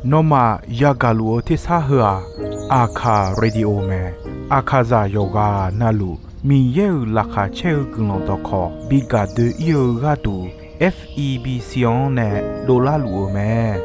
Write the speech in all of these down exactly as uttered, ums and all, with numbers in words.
Nawmaf yagaq luf-eu tersar heu-aq, Aqkaq Radio mae. Aqkaqzaq yawqghaq navluf Miqyaer-euq laqkhaq caer-eu guiqlanq dawqkawq bi gaq doe-ir-eu gharduq, F E B C-anr nae dovlar luf-euq mae.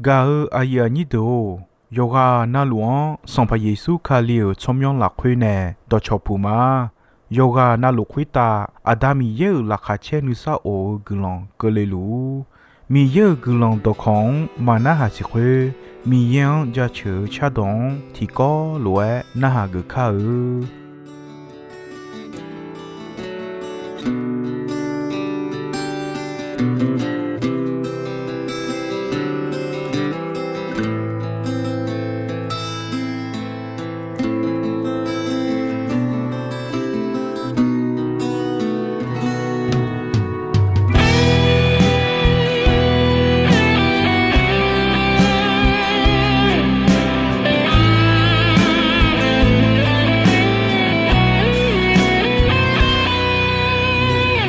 Gaq-eu aqyuif aqnyir deuq-or, yawqghaq navluf-anr Sanqpaq Yeqsur Kali-euq tsawrmyanr lafkhoer nae dawqcawq puq ma. Yawqghaq navluf khoertav Aqda Miqyaer-euq laqkhaq caer nuisar of-eu guiqlanq keuvle luf-ur. Miqyaer-euq guiqlanq dawqkawq-anr maqnarhaq siq khoer, Miqyaer-anr jaceuq-eu cardawq-anr tiqkawv lof-aer narhaq geuf kar-eu.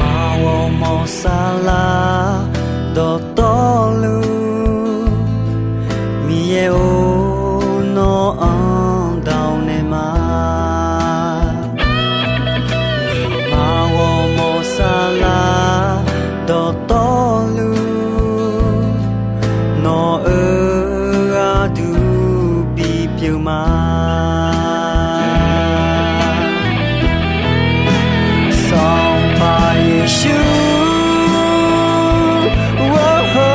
Aqmar ghawrmawr saflar dawqtawvluf, Miqyaer-or, nawr-anr dawq naeq ma. Aqmar ghawrmawr saflar dawqtawvluf, nawq-euq gharduq bipyeuf ma. Sanqpaq Yeqsur, ghawrmawr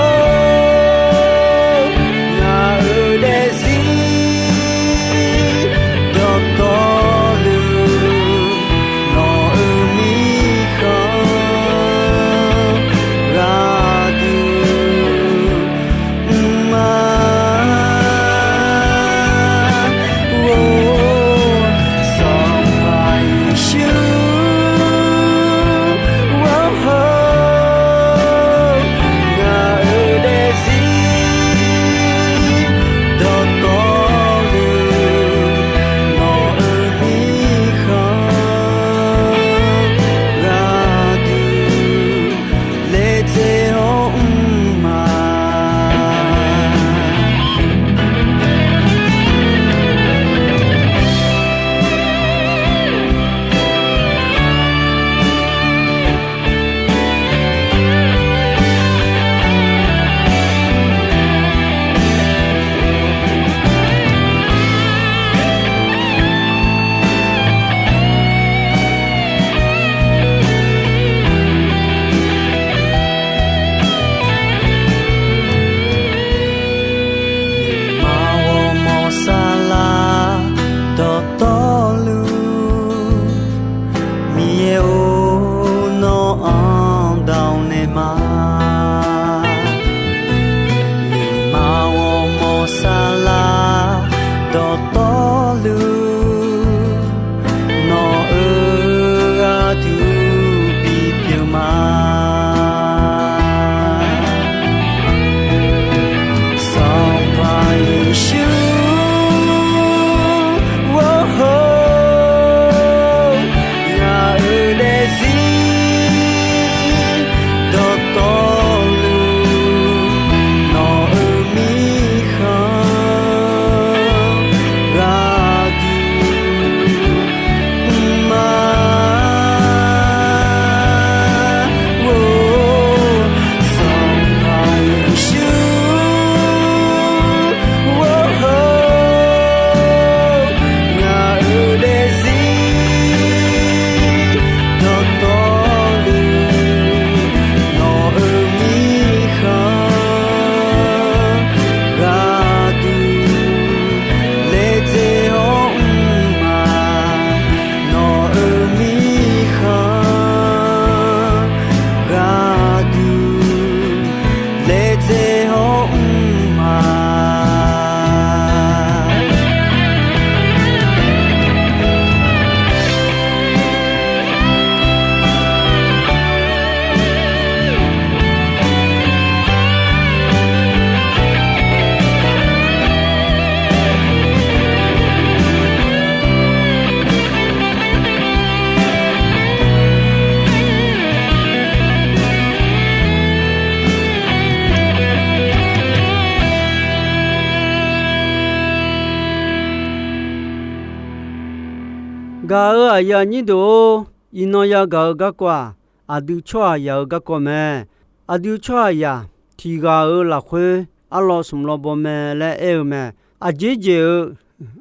Gaq-euq aqyuif aqnyir deuq-or, iqnan yagaq-eu garkawv-aq, aqdui tsawrhaqzaq-euq garkawv mae. Aqdui tsawrhaqzaq tiq ghaq-euq lafkhoer arlawr smq lawr baw mae laer aer-eu mae. Aqjeq jeq-euq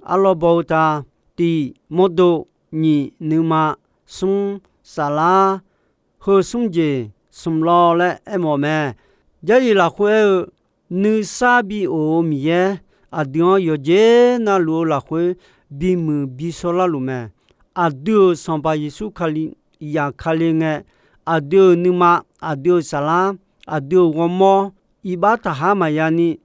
arlawr baw-eu ta, tiq, mawrdo, nyiq, nuima, smr, saflar, heu smr jeq smq lawr laer aermawf mae. Jarlif lafkhoer aer-eu, nuisar bi of-eu Miqyaer aqdui-anr yawqjeq navluf-eu lafkhoer bimuiq bi shawrlar luf mae. Aqdui-euq Sanqpaq Yeqsur Kali yaqkale ngae, aqdui-euq nuima, aqdui-euq saflar, aqdui-euq ghawrmawr iqbax taqhar maqya ni,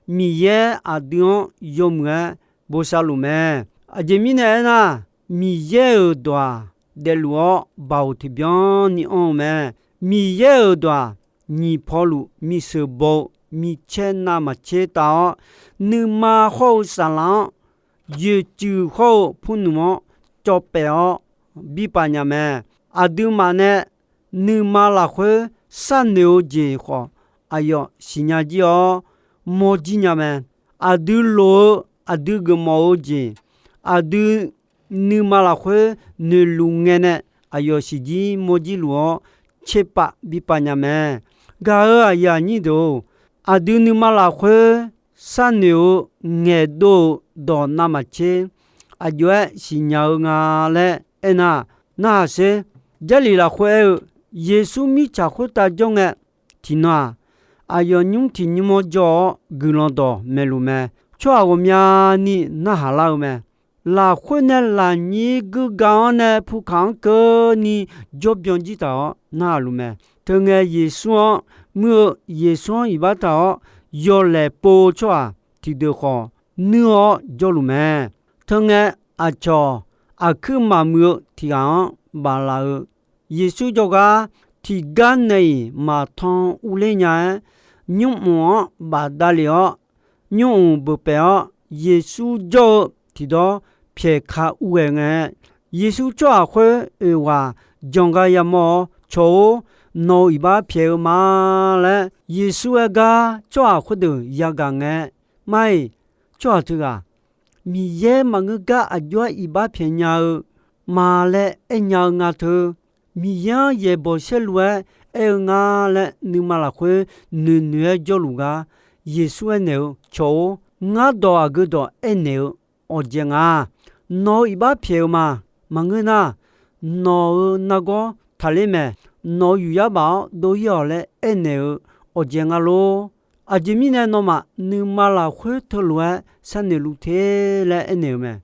Miqyaer aqdui-anr yawmuiq-aer bosav luf mae. Aqjeq mirnae aernar, Miqyaer-euq dawq-aq, daefluf-awr baoq tiqbyan ni anr-eu mae. Miqyaer-euq dawq-aq, nyiq pawluf miseuq baw-eu micaer navmaqtser tav-awr, nuima hawr-eu saflar-anr, yoeqcuiv hawr-eu purnmq-anr cawv paef-awr bi paf nya mae. Aqduimaf nae nuima lafkhoer sharnoeq-eu jeq khawf, aqyawf siqnya jir-awr mawrjir nya mae. Aqdui loq-eu, aqdui geufmawf-eu jeq, aqdui nuima lafkhoer noeqluf ngae nae aqyawf siqjir mawrjir luf-awr, tserpav bi paf nya mae. Gaq-euq aqyuif aqnyir deuq-or, aqdui nuima lafkhoer sharnoeq-eu ngaeqdov-euq dawq navmaqtser aqjox-aer siqnya-eu nga laer aernar, narhaq sher. Jarlif lafkhoer aer-eu, Yeqsur mirtsaq khoertav jawr ngae, tiqnan-aq, aqyawf nymr tiq nymr-anr jawr-awr guiqlanq dawq maeqluf mae. Tsawrhaq ghawqmyani narhaq lar-eu mae. Lafkhoer nae lafnyir guirga-anr nae pukaq-anr keuvni jawrbyan jir taq-awr narhaq luf mae. Teungae Yeqsur-anr muir-eu, Yeqsur-anr iqbax taq-awr yawlaeq pov-eu tsawrhaq tiqdeuq khawf nuir-awr jawrluf mae. Teungae aqcawq aqkuir maqmuiq-eu tiq ghaq-anr baflaf-eu, Yeqsur jawrgar tiqgar nae-iq maqtan urler nya-aer, nymrmq-anr bafdav lef-awr, nymrmq beuq paef-awr Yeqsur jawr-eu tiqdawr pyaeq ka ur ghae ngae, Yeqsur tsawrhaq khoer oeq ghaq janqgar yamawr-awr, Cawq-or, nawq-euq iqbax pyaeq-eu ma laer Yeqsur aer gar tsawrhaq khoerdeuq yagaq ngae, mar-iq, tsawrhaq teughaq Miqyaer maqngeur gar aqjox-aer iqbax pyaeq nya-eu ma laer aer nya-eu nga teu. Miqyaer-anr yaeqbawq saerlu-aer aer-eu nga laer nuima lafkhoer noeqnoeq-aer jawrluf gar, Yeqsur aernaeq-eu, Cawq-or, ngar dawq aqgeu dawq aernaeq-eu awqjaeq nga. Nawq-euq iqbax pyaeq-eu ma. Maqngeur nar, nawq-euq nargawr taqler mae. Nawq-euq yuqyar baf-awr dov-ir-awq laer aernaeq-eu awqjaeq nga lor. Aqjeq mirnae nawmaf nuima lafkhoer teulof-aer sharnoeq luf te laer aernaeq-eu mae.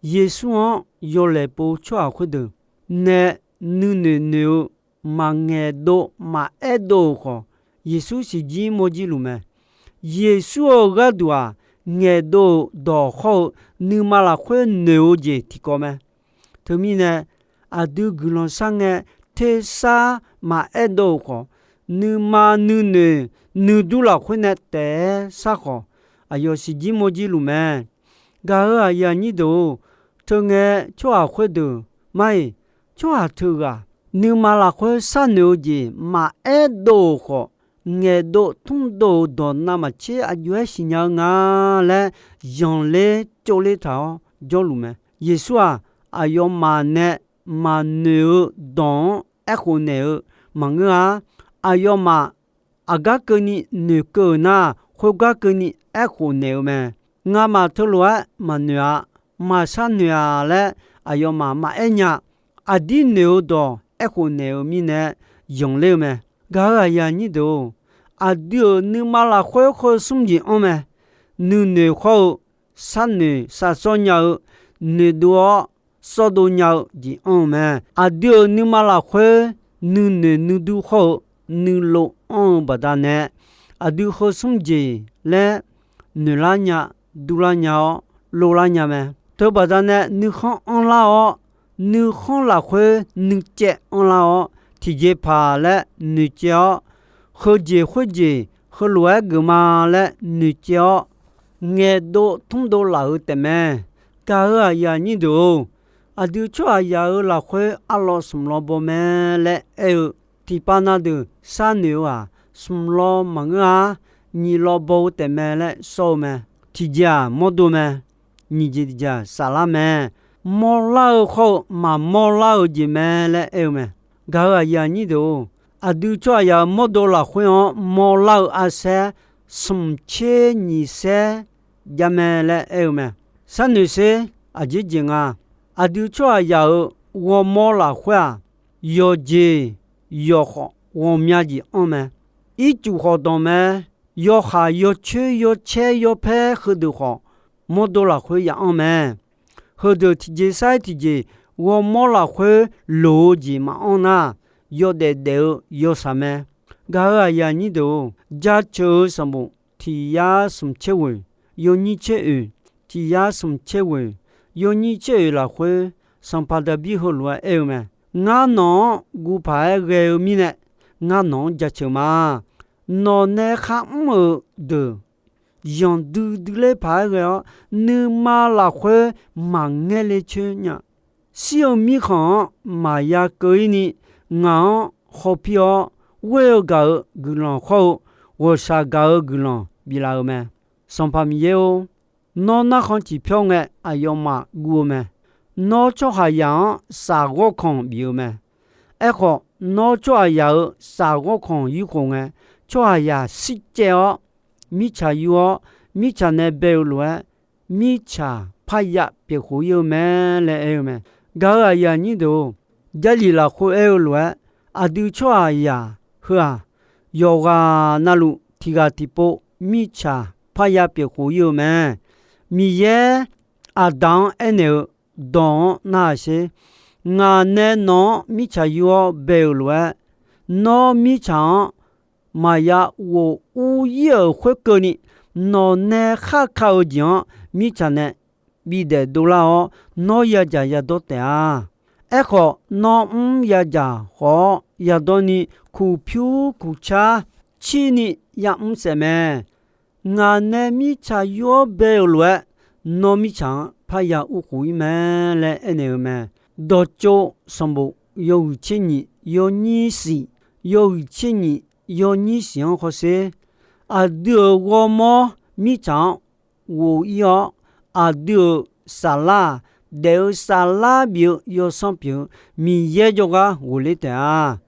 Yeqsur-anr yawlaeq pov tsawrhaq khoerdeuq nae nuinoeq noeq-eu maqngaeq dov maqaer dov-euq khawf, Yeqsur siqjir mawrjir luf mae. Yeqsur-euq gharduq-aq, ngaeqdov-euq dawq hawr-eu nuima lafkhoer noeq-eu jeq tiqkawv mae. Teumirnae, aqdui guiqlanq sharngae tersar maqaer dov-euq khawf, nuima nuinoeq nuidur lafkhoer nae taef-aer sar khawf, aqyawf siqjir mawrjir luf mae. Gaq-euq aqyuif aqnyir deuq-or, teungae tsawrhaq khoerdeuq mar-iq, tsawrhaq teughaq nuima lafkhoer sharnoeq-eu jeq maqaer dov-euq khawf, ngaeqdov tmrdov-euq dawq navmaqtser aqjox-aer siqnya-eu nga laer zanqler tsovler taq-awr jawrluf mae. Yeqsur-aq, aqyawfmaf nae maqnoeq-eu dawq-anr aerkhof naeq-eu maqngeur-a. Aqyawfmaf aqgar keuvni noeqkeuv-euq nar, khoergar keuvni aerkhof naeq-eu mae. Ngamaf teulof-aer maqnoeq-a, maqshar noeq-a laer aqyawfmaf maqaer nya. Aqdir noeq-eu dawq aerkhof naeq-eu mirnae zanqler-eu mae. Gaq-euq aqyuif aqnyir deuq-or, aqdui-euq nuima lafkhoer heu smr jeq anr mae. Nuinoeq hawr-eu sharnoeq sharshawr nya-eu, noeqdov-awr sawrdov nya-eu jeq anr-eu mae. Aqdui-euq nuima lafkhoer nuinoeq nuidur hawr-eu nuilov anr-eu baqdanae, aqdui heu smr jeq laer noeqlar nya, durlar nya-awr lovlar nya mae. Teubaqdanae nuikhanr anrlar-awr, nuikhanr lafkhoer nuicaev anrlar-awr, tiqjeqpaq laer noeqcaev-awr, heujeq khoerjeq heulof-aer geufma laer noeqcaev-awr, ngaeqdov tmrdov laf-euq taefmae. Gaq-euq aqyuif aqnyir deuq-or, aqdui tsawrhaqzaq-euq lafkhoer arlawr smq lawr baw mae laer aer-eu, tiqpav na deuq sharnoeq-eu-aq, smq lawr maqngeur-a, nyiq lawr baw-eu taefmae laer sawr-eu mae. Tiqjeq-aq mawrdo mae. Nyiq jeq tiqjeq-aq saflar mae. mawrlar-eu khawr-eu maqmawrlar-eu jeq mae laer aer-eu mae. Gaq-euq aqyuif aqnyir deuq-or, aqdui tsawrhaqzaq-euq mawrdo lafkhoer-anr mawrlar-eu arsaer smq tser nyiq saer jav mae laer aer-eu mae. Sharnoeq sher, aqjeq jeq nga. Aqdui tsawrhaqzaq-euq ghawrmawr lafkhoer-aq, yawqjeq yawqkhawf ghawqmya jeq anr mae. Ircuf khawf danq mae. Yawhaq yawcoer yawcaer yawpaer heudeuq khawf, mawrdo lafkhoer ya anr mae. Heudeuq tiqjeq sar-iq tiqjeq ghawrmawr lafkhoer loq-eu jeq maqanr nar, yawdaef daef-eu yawshaq mae. Gaq-euq aqyuif aqnyir deuq-or, jaceuq-eu sanqbof tiq yar smq tser ghoeq, yawnyir tser oeq, tiq yar smq tser ghoeq, yawnyir tser oeq lafkhoer, sanqpaq Daqbir heulof-aer aer-eu mae. Ngar nawq-anr guv paq-aer ghae-eu mirnae, ngar nawq-anr jaceuq ma. Nawq nae kharmr-euq deuq yanqdui dui ler paq-aer ghae-awr, nuima lafkhoer maqngaer le coer nya. Shir-eu mirkhanq-anr maqya keuv-ir ni, ngaq-anr khawpir-awr, ghoer-eu gaq-eu guiqlanq khawr-eu, ghawqshaq gaq-eu guiqlanq biflaf-eu mae. Sanqpaq Miqyaer-or, nawr narkhan tiqpyawr ngae aqyawfmaf guv-eu mae. Nawr tsawrhaqzaq-anr shafghawr kanq bif-eu mae. Aerkhawf, nawr tsawrhaqzaq-euq shafghawr kanq yurkhof ngae, tsawrhaqzaq shircaev-awr, mirtsaq yur-awr, mirtsaq nae bae-eu lof-aer, mirtsaq parya pyeuf khof-ir-eu mae laer aer-eu mae. Gaq-euq aqyuif aqnyir deuq-or, Jarlif lafkhoer aer-eu lof-aer, aqdui tsawrhaqzaq heu-aq, yawqghaq navluf tiq ghaq tiqpov mirtsaq parya pyeuf khof-ir-eu mae. Miqyaer Aqda-anr aernaeq-eu dawq-anr narhaq sher. Ngaq nae nawq-anr mirtsaq yur-awr bae-euq lof-aer, nawr mirtsaq-anr maqya ghof ur-ir-euq khoerkeuvni, nawq nae kharka-eu jeq-anr mirtsaq nae bidaef dovlar-awr, nawr yadzaq yadawr taef-a. Aerkhawf, nawr mr yadzaq khawf-awr yadawr ni, kuqpyur kuqcar cirni yamr saef mae. Ngaq nae mirtsaq yur-awr bae-euq lof-aer, nawr mirtsaq-anr parya urkhof-ir mae laer aernaeq-eu mae. Dawqtsov sanqbof yawhuiq tser nyiq yawnyir siq, yawhuiq tser nyiq yawnyir siq-anr hawsher. Aqdui-euq ghawrmawr mirtsaq-anr ghof-ir-awr, aqdui-euq saflar-aq, daef-eu saflar bif-eu yawsanr pyeuf-eu Miqyaer jawrgar ghofler taef-a.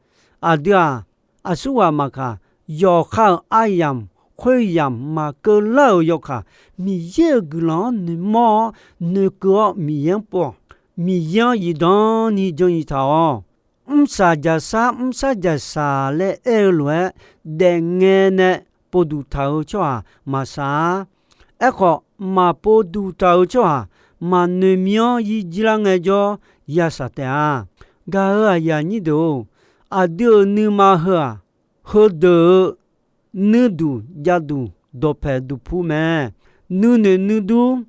Aqdui-aq, aqsurghaq maqkaq, yawqha-euq aryamq khoeryamq maqkeuv lar-euq yawkaq, Miqyaer-euq guiqlanq-anr noeqmawr-awr noeqkeuv-awr Miqyaer-anr pov-awq. Miqyaer-anr zifdan ni jan zif taq-awq. Mrsaq jaqsar mrsar jaqsaq laer aer-eu lof-aer, daefngae nae povduq taq-eu tsawrhaq maqsaq-a. Aerkhawf, maqpov duq taq-eu tsawrhaq maqnoeq mir-anr yir jir lar ngaejawr, yashaq taef-a. Gaq-euq aqyuif aqnyir deuq-or, aqdui-euq nuima heu-aq, heudeuq-euq nuirduq javduq dawqpaeq duqpur mae. Nuinoeq nuidur,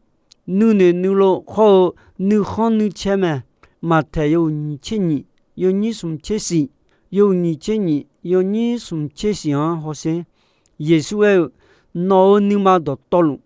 nuinoeq nuilov khawr-eu nuikhanr nuicaer mae. Maqtaeq yawhuiq nyiq tser nyiq, yawnyir smq tser siq, yawhuiq nyiq tser nyiq, yawnyir smq tser siq-anr hawsher. Yeqsur aer-eu, nawq-euq nuima dawqtawvluf,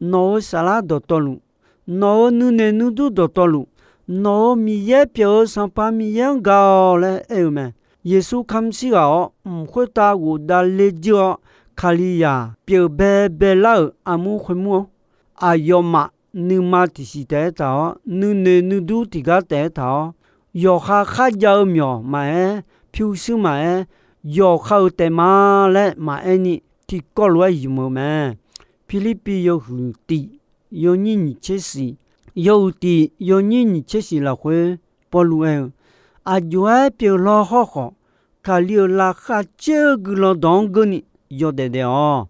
nawq-euq saflar dawqtawvluf, nawq-euq nuinoeq nuidur dawqtawvluf, nawq-euq Miqyaer pyeuf-eu Sanqpaq Miqyaer-anr gaq-awq laer aer-eu mae. Yeqsur kamq shir ghaq-awr mq khoertav ghofdav ler jir-awr, Kalizaq pyeuf bae bae lar-euq armur khoermur-anr, aqyawfmaf nuima tiqsiq taef-aer taq-awr, nuinoeq nuidur tiqgar taef-aer taq-awr, yawqha kharjav-eu myawq maqaer, pyurshuir maqaer, yawqha-euq taef ma laer maqaer ni, tiqkawv lof-aer ymq-eu mae. Pirlirpiv yawhuiq tiq, yawnyir nyiq tser siq, yawhuiq tiq yawnyir nyiq tser siq lafkhoer, Pawrluv aer-eu, aqjox-aer pyeuflar hawrkhawf, Kali-euq laqkhaq caer-eu guiqlanq dawq-anr geurni yawdaef daef-awq.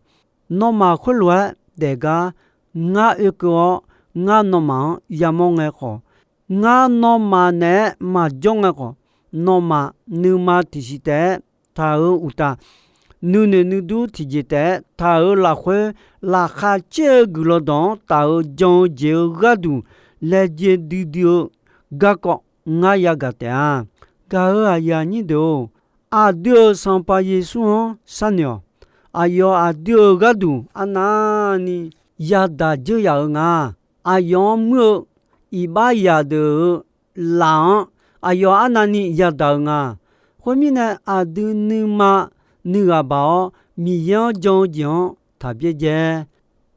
Nawmaf khoerlof-aer daef gar ngar oekeuv-awr, ngar nawmaf-anr yamawr ngae khawf, ngar nawmaf naeq-aer maqjawr ngae khawf, nawmaf nuima tiqsiq taef-aer taq-euq uqtaf, nuinoeq nuidur tiqjeq taef-aer taq-euq lafkhoer, laqkhaq caer-eu guiqlanq dawq-anr taf-euq jan-eu jeq-eu gharduq, laejae duidui-eu garkawv ngar yagaq taef-a. Gaq-euq aqyuif aqnyir deuq-or, aqdui-euq Sanqpaq Yeqsur-anr sharnoeq-awq. Aqyawf aqdui-euq gharduq arnavni yadaq dzeur yaf-euq nga. Aqyawf-anr muir-eu iqbax zaqdeuq-euq laf-anr aqyawf arnavni yadaq-euq nga. Khoermirnae, aqdui nuima nuighaq baq-awr, Miqyaer-anr jan-eu jeq-anr taq byaerdzae.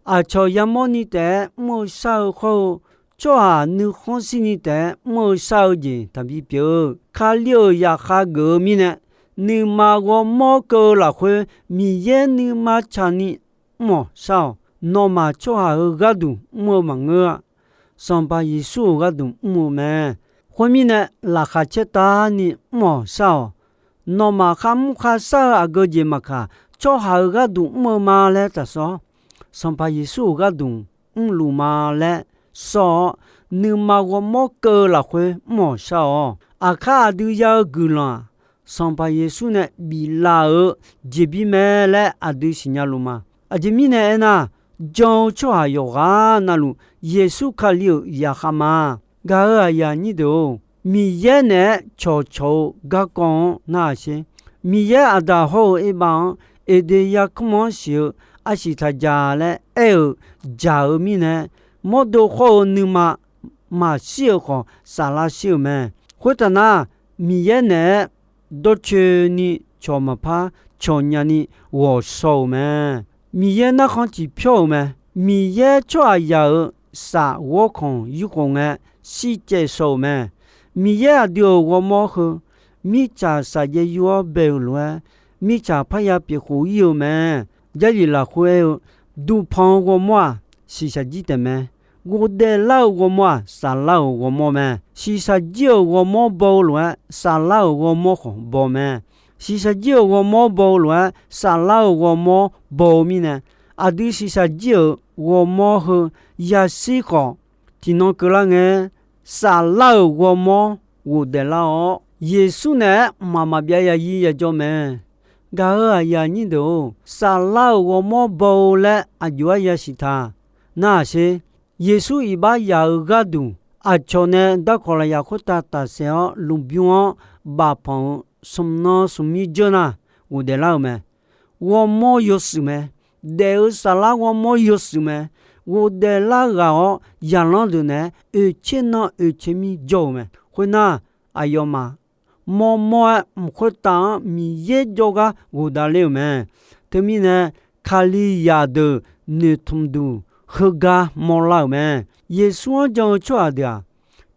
Aqcawq yamawrni taef-aer mr-eu shar-eu khawr-eu tsawrhaq nuikhanr shirni taef-aer mr-eu shar-eu jeq taqbi pyeuf-eu. Kali-euq zaqkhav geuf-eu mirnae, nuima ghawrmawr keuv-eu lafkhoer Miqyaer nuima tsaqni mr-awq shar-awq. Nawmaf tsawrhaq-euq gharduq mr-eu maqngeur-a. Sanqpaq Yeqsur-euq gharduq mr-eu mae. Khoermirnae, laqkhaq caertavni mr-awq shar-awq. Nawmaf kharmr kharshar-eu aqgeu jeq maqkaq, tsawrhaq-euq gharduq mr-eu ma laer taqsawr-awr, Sanqpaq Yeqsur-euq gharduq mrluf ma laer sawr-awr, nuima ghawrmawr keuv-eu lafkhoer mr-awq shar-awq. Aqkar aqdui ya-eu guiqlanq-aq, Sanqpaq Yeqsur nae biflaf-euq jeqbir mae laer aqdui siqnya luf ma. Aqjeq mirnae aernar, jan-eu tsawrhaq yawqghaq navluf Yeqsur Kali-euq zaqkhav ma. Gaq-euq aqyuif aqnyir deuq-or, Miqyaer naeq-aer cawqcawq-eu garkawv-anr narhaq sher. Miqyaer Aqdaq hawr-eu Erbav-anr Eqdeq yarkmr-anr siq-eu arsiq taq dzaq laer aer-euq dzaq-eu mirnae, mawrdo khawr-eu nuima maqshir-euq khawf saflar shir-euq mae. Khoertaq nar, Miqyaer naeq-aer dawrcoeni cawq maqpar cawq nyani ghawqshaw-euq mae. Miqyaer narkhan tiqpyawr-euq mae. Miqyaer tsawrhaqzaq-euq saf ghawrkhanq yurkhof ngae shircaev shaw-euq mae. Miqyaer aqdui-euq ghawrmawr heu mirtsaq safjaev yur-awr bae-euq lof-aer, mirtsaq parya pyeuf khof ir-eu mae. Jarlif lafkhoer aer-eu, duqpanq-eu ghawrmawr-aq, shiqshaq jir taef mae. Ghofdaef lar-eu ghawrmawr-aq, saflar-euq ghawrmawr mae. Shiqshaq jir-euq ghawrmawr baw-eu lof-aer, saflar-euq ghawrmawr khawf baw mae. Shiqshaq jir-euq ghawrmawr baw-eu lof-aer, saflar-euq ghawrmawr baw-eu mirnae, aqdui shiqshaq jir-euq ghawrmawr heu yashir khawf, tiqnan keuvlar ngae, saflar-euq ghawrmawr ghofdaef lar-awr, Yeqsur naeq-aer mqmaq maqbyav yazir yajawr mae. Gaq-euq aqyuif aqnyir deuq-or, saflar-euq ghawrmawr baw-eu laer aqjox-aer yasiq taq narhaq sher. Yeqsur iqbax yaq-eu gharduq, aqcawq nae darkawq lafyaq khoertav tafsaef-awr lmqbymr-anr bafpanq-eu smq nan smq mir dzeur nar, ghofdaef lar-euq mae. Ghawrmawr yawshuif mae. Daef-eu saflar ghawrmawr yawshuif mae. Ghofdaef lar ghaq-awr, zaqlanr deuq naeq-aer oeqtser nan oeqtser mir jawr-euq mae. Khoernar, aqyawfmaf mawrmawr-aer mq khoertav-anr Miqyaer jawrgar ghofdaef ler-euq mae. Teumirnae, Kalizaq deuq noeqtmq duq heugar mawrlar-euq mae. Yeqsur-anr jan-eu tsawrhaq deuq-aq,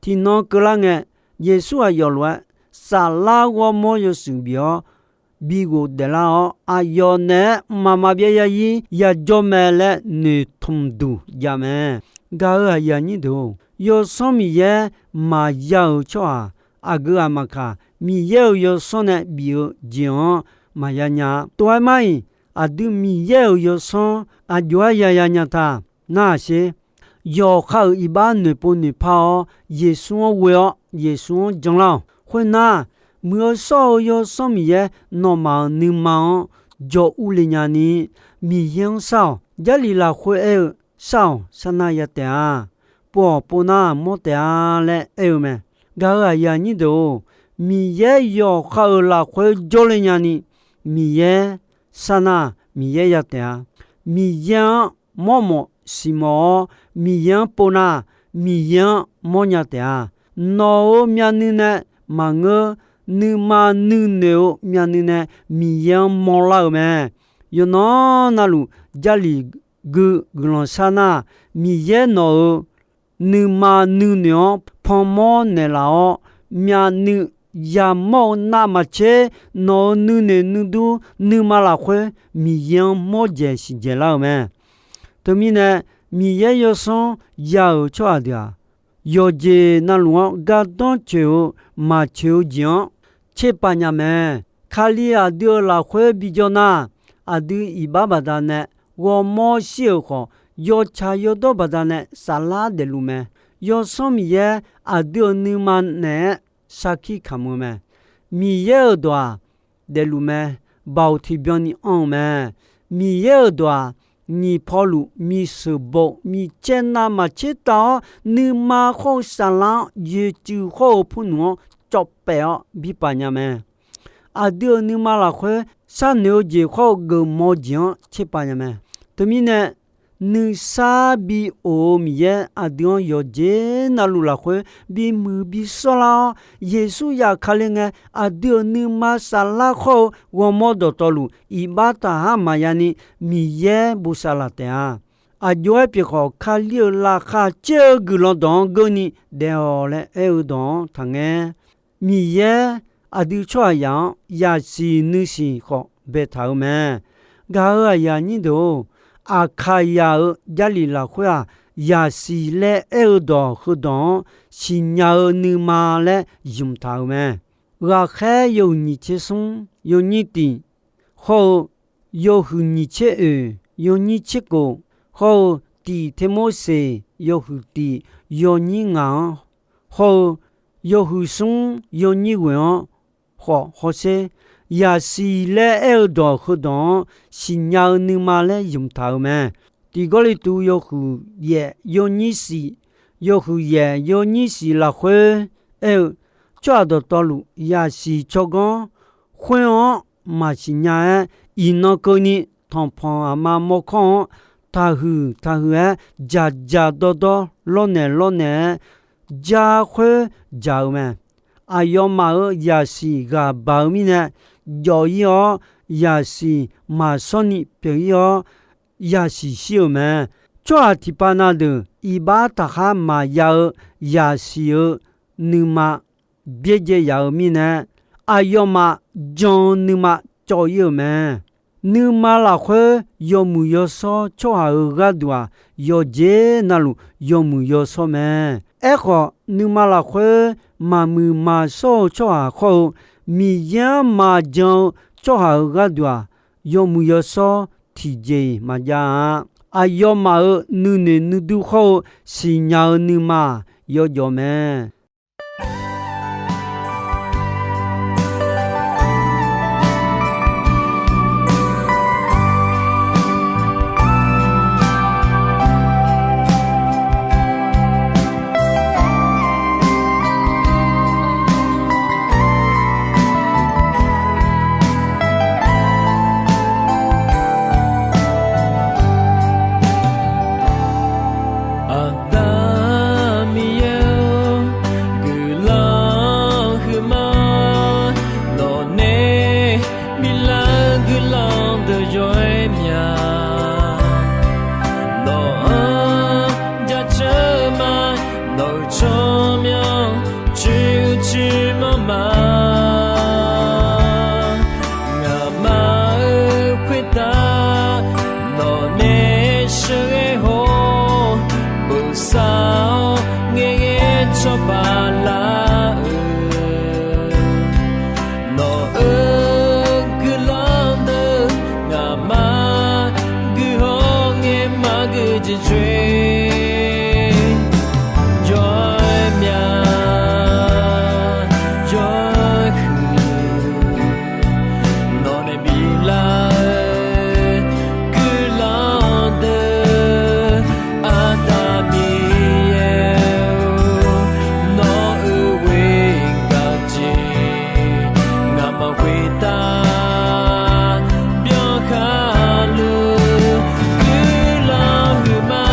tiqnan keuvlar ngae, Yeqsur aqyawf lof-aer saflar ghawrmawr yawshuif bif-awr, bi ghofdaef lar-awr, aqyawf naeq-aer mqmaq maqbyav yazir yajawr mae laer noeqtmq duq jav mae. Gaq-euq aqyuif aqnyir deuq-or, Yawsanr Miqyaer maqya-euq tsawrhaq aqgeu aqmaqkaq, Miqyaer-euq Yawsanr nae bif-eu jeq-anr maqya nya-a. Tov-aer mar-iq, aqdui Miqyaer-euq Yawsanr aqjox-aer yaya nya taq narhaq sher. Yawqha-euq iqbax noeqpov noeqpar-awr, Yeqsur-anr ghoe-awr Yeqsur-anr janlar-awq. Khoernar, Muiq-eu shawr-eu Yawsanr Miqyaer nawmaf-euq nuima-anr jawr urle nyani, Miqyaer-anr shar-awq. Jarlif lafkhoer aer-eu, shar-awq, sharnar ya taef-a. Pov-awq, pov nar mawr taef-a laer aer-eu mae. Gaq-euq aqyuif aqnyir deuq-or, Miqyaer yawqha-euq lafkhoer jawrle nyani, Miqyaer sharnar, Miqyaer ya taef-a. Miqyaer-anr mawrmawf siqmawf-awr, Miqyaer-anr pov nar, Miqyaer-anr mawrnya taef-a. Nawq-euq myavnuiv nae maqngeur, nuima nuinoeq-eu myavnuiv nae Miqyaer-anr mawrlar-euq mae. Yawqnan navluf, Jarlif gui guiqlanq sharnar, Miqyaer nawq-euq nuima nuinoeq-anr panmawr naeqlaf-awr, myavnuiv yamawr-eu navmaqtser, nawq-euq nuinoeq nuidur nuima lafkhoer Miqyaer-anr mawrdzaeq siqdzaeq lar-euq mae. Teumirnae, Miqyaer Yawsanr ya-euq tsawrhaq deuq-aq, yawqjeq navluf-anr gardanr coeq-eu maqcoeq-eu jeq-anr tserpav nya mae. Kali aqdui-euq lafkhoer bijawr nar, aqdui iqbax baqdanae ghawrmawr shir-euq khawf, yawtsaq yawdawr baqdanae saflar daefluf mae. Yawsanr Miqyaer aqdui-euq nuima naeq-aer sarkir kamq-eu mae. Miqyaer-euq dawq-aq, daefluf mae. Baoq tiqbyan ni anr-eu mae. Miqyaer-euq dawq-aq, nyiq pawluf, miqsheuq baw, micaer navmaqtser tav-awr, nuima khawr-eu saflar-anr, yoeqtsuif khawr-eu purnmq-anr cawv paef-awr bi paf nya mae. Aqdui-euq nuima lafkhoer sharnoeq-eu jeq khawr-eu geufmawf-eu jeq-anr tserpav nya mae. Teumirnae, nuisar bi of-eu Miqyaer aqdui-anr yawqjeq navluf lafkhoer bimuiq bi sawrlar-awr, Yeqsur zafkale ngae aqdui-euq nuima saflar khawr-eu ghawrmawr dawqtawvluf iqbax taqhar maqya ni Miqyaer bosav laf taef-a. aqjox-aer pyeuf khawf, Kali-euq laqkhaq caer-eu guiqlanq dawq-anr geur ni daef-awq laer aer-eu dawq-anr taqngaer. Miqyaer aqdui tsawrhaqzaq-anr yasiq nuisiq khawf baetaq-euq mae. Gaq-euq aqyuif aqnyir deuq-or, Aqkaqzaq-euq Jarlif lafkhoer-aq, yasiq laer aer-eu dawq heudawq-anr siqnya-eu nuima laer zmq taq-euq mae. Ghaqkhaer yawhuiq nyiq tser smr yawnyir tiq, hawr-eu yawhuiq nyiq tser oeq yawnyir tser kof, hawr-eu tiq Termorseq yawhuiq tiq yawnyir ngaq-anr, hawr-eu yawhuiq smr yawnyir ghoeq-anr khawf hawsher. Yasiq laer aer-eu dawq heudawq-anr siqnya-eu nuima laer zmq taq-euq mae. Tiq Gawrliqtu yawhuiq yaef yawnyir shif, yawhuiq yaef yawnyir shif lafkhoer aer-eu, tsawrhaq dawqtawvluf yasiq tsawrganr khoer-anr maqsiq nya-aer, iqnan keuvni tanqpanq aqma mawrkawr-anr taqhuiq taqhuiq-aer, dzaqdzaq dawrdawr lawrnaeq lawrnaeq-aer, jar khoer dzaq-eu mae. Aqyawfmaf-euq yasiq ghaq baq-eu mirnae, jawf-ir-awr, yasiq maqshawr ni pyeuf-ir-awr, yasiq shir-euq mae. Tsawrhaq tiqpav na deuq iqbax taqkhar maqya-eu yasiq-eu nuima byaerdzae yaf-eu mirnae, aqyawfmaf jan-eu nuima cawv-ir-euq mae. Nuima lafkhoer yawmuiq yawshawr tsawrhaq-euq gharduq-aq, yawqjeq navluf yawmuiq yawshawr mae. Aerkhawf, nuima lafkhoer maqmuiq maqshawr-eu tsawrhaq khawr-eu, Miqyaer-anr maqjan-eu tsawrhaq-euq gharduq-aq, yawmuiq yawshawr tiqjeq-iq maqjav-a. Aqyawfmaf-euq nuinoeq nuidur khawr-eu siqnya-eu nuima-aq, yawjawf mae. Aqda Miqyaer-or, guiqlanq huiqma, nawqnae biflar-eu guiqlanq deuq yawr-aer mya. Nawq-anr jaceuq-eu ma, nawq-euq tsawrmyanr coer-eu coer manr ma. Ngaqma-euq khoertav nawqnae sheuqghae haw-awr, bosav-awr ngaeqghae cawba lar-eu, nawq-euq guiqlanq deuq ngaqma guiqhawr ngae maqgeu jeq coer. Yawr-aer mya, yawr-aer huiq, nawqnae biflar-eu guiqlanq deuq, Aqda Miqyaer-or, nawq-euq ghoer gaq jeq ngaqma khoertav byankhar luf, guiqlanq huiqma.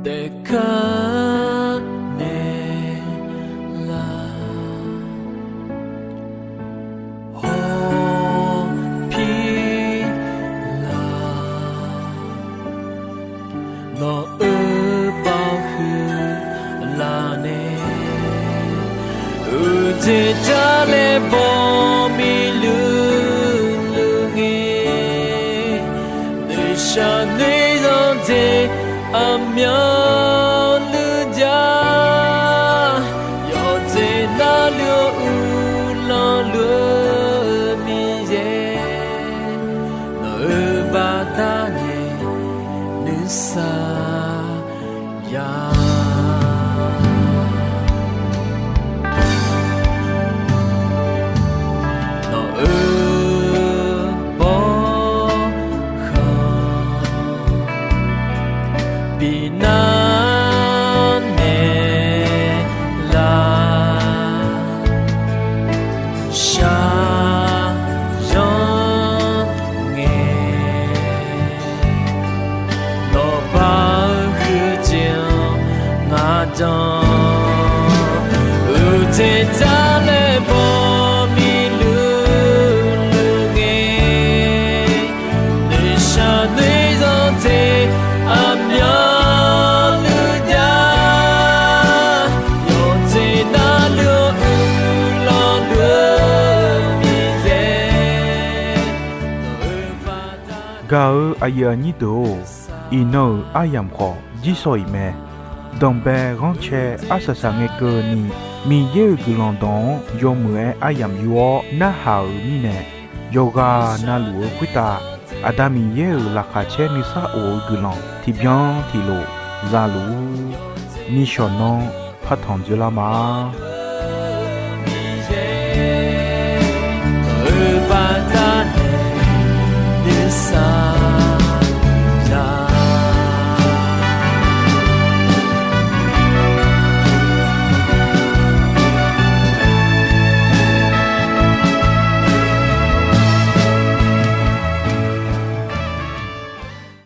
daefkar naeq laf, hawpir laf, nawq-euq baoq huiq laf nae, uqjeq jar laer baw miqluq luq ngae, noeqshaq noeq zanq jeq aqmyanluf jav, yawqjeq navluf-eu uqlanq luf-eu Miqyaer, nawq-euq baqda nae nuisar ya. Nawq-euq bawrkhanq binar naeq laf, shaqzanr ngae, nawq baq-eu huiqjeq-anr ngar jan, uqjeq jar laer baw miqluq luq ngae, noeqshaq noeq zanq jeq aqmyanluf jav, yawqjeq navluf-eu uqlanq luf-eu Miqyaer, nawq-euq baqda. Gaq-eu aqyuif aqnyir deuq-or, iqnan-euq aryamq khawf jirsawq iq mae. Danqbae ghanrcae arsaq saq ngae keuvni, Miqyaer-euq guiqlanq dawq-anr yawmuiq-aer aryamq yur-awr narhaq-euq mirnae, yawqghaq navluf-eu khoertav Aqda Miqyaer-euq laqkhaq caer nuisar of-eu guiqlanq tiqbyan tiqlof za luf-ur. Nishawq nanr partanq dzeurlar ma.